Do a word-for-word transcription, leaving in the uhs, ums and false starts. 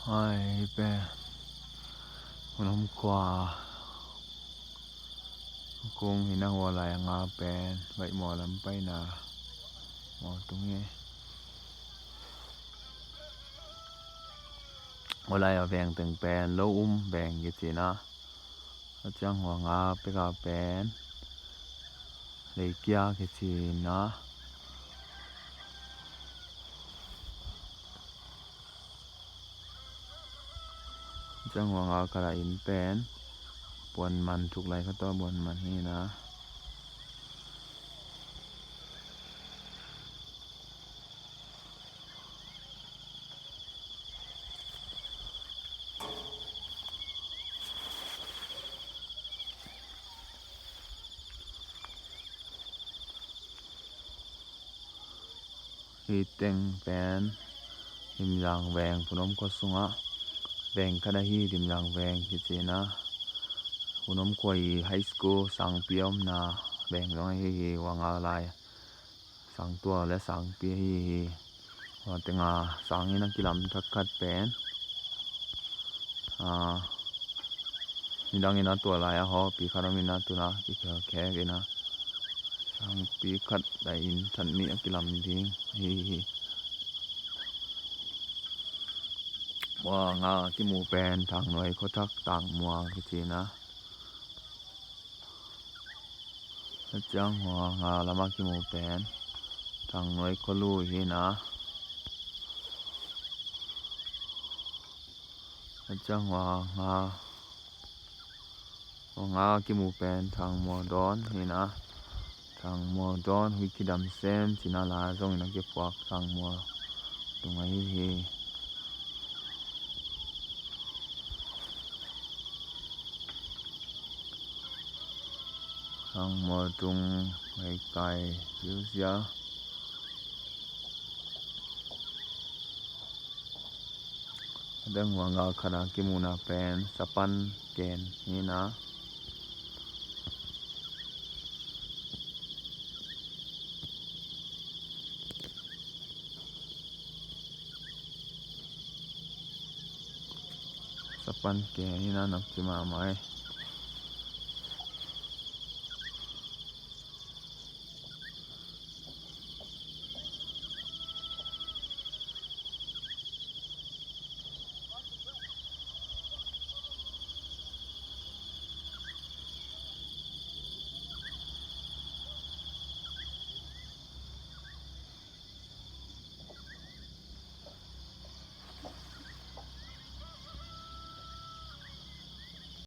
Ai, hih pen hun om khua kung hi na, hua lai a nga pen Vaihmaw lam paina maw tung hi. Hua lai a veng teng pen Lo Um veng kici na. A ciang hua nga pek a pen Leikia kici na. A ciang hua nga khat a inn pen Buanman, Thuklai khat tawh Buanman hi na. Hih teng pen Himzang veng, Phunom khua sungah veng khat ahi Himzang veng kici na. Phunom khua i high school sangpi a omna veng zong ahi hi. Hua nga lai sangtua le sangpi ahi hi. Hua tenga sang in a kilam thak khat pen, a, nidang in a tua lai a hawpi khat om in a tuna kiphelkhek in a sangpi khat a inn that nih a kilam ding ahi hi. Hua nga kimu pen Thangnuai khuathak Tangmual kici na. A ciang hua nga lamah kimu pen Thangnuai khualu hi na. A ciang hua nga, hua nga kimu pen Thangmual dawn hi na. Thangmual dawn huih kidam sem cina la zongin a kipuak Thangmual tung ahi hi. Thangmual tung hei kai ziuzia. A dang hua nga khat a kimuna pen Sapan ken hi na. Sapan ken hi na, nak ci mahmah e.